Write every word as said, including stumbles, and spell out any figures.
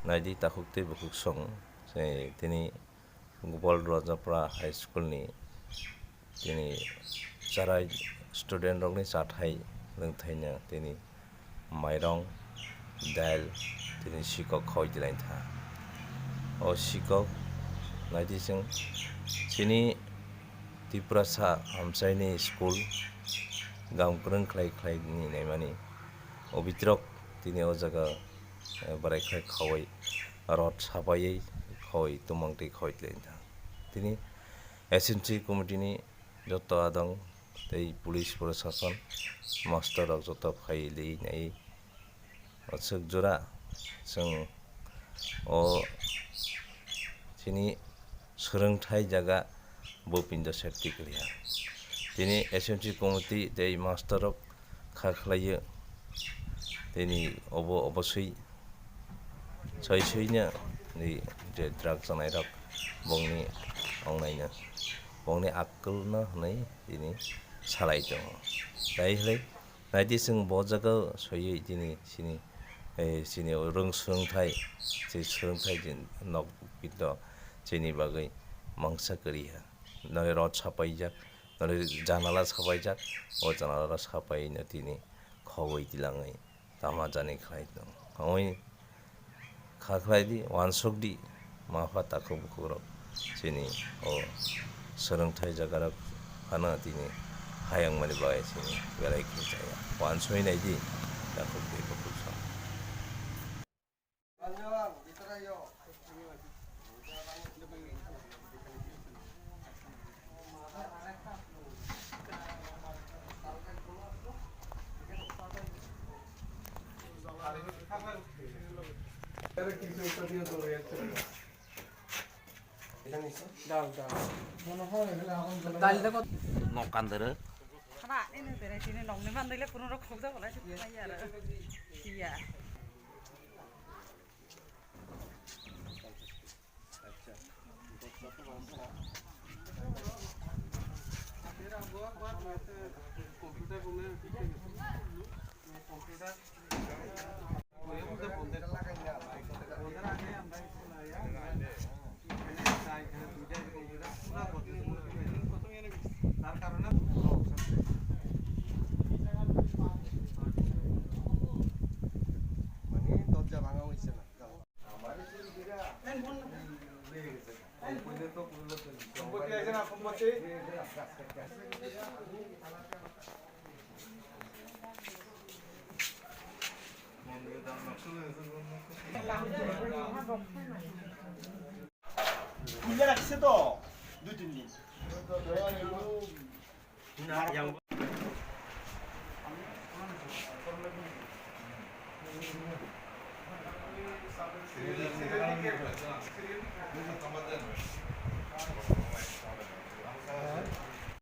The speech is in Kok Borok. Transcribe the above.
Naidi takhuk tei bukhuk song, se tini Gopal Rajapra High School ni tini charai student rokni chathai lwngthaino tini mairong, dal, tini sikok khoi tilaintha. O sikok naidi chwng chini Tiprasa amchaini school gam kwrwng khlai khlai ni naimani o bitrok tini o jaga, eh, barai khlai khawai rot sapaiwi khawai tumang tei khawai tlai wngkha. Tini S M C committee ni joto adang tei police, prosason, master rok joto phai li nai. O swk jora chwng o chini swrwngthai jaga bo pindo safety kwrwi ha. Tini S M C committee tei master rok kha khlaiyo. Tini obo oboswi soi soino ni je drug chanai rok bongni ongnaino, bongni akwlno hwnwi tini salai tongo. Dai hwlai naidi chwng bo jaga soiwi tini chini, eh, chini rwng swrwngthai, se swrwngthai je nok pindo chini bagwi mangsa kwrwi ha. Nole rot sapaijak, nole janala sapaijak, o janala sapaino tini khogwi tilangwi tama jani khlai tong. Omo kha khlai di, wansuk di, ma pha takhuk bukhuk rok chini o swrwngthai jaga rok phano tini hayang mani bagwi chini belai khe chaya. Wansui nai di, takhuk tei bukhuk song. Nokandere. Khana, ini berai sini nongni mandai le kuno rok khobja bolai sini maya. Iya. Kuliah rakise to, dui tin din.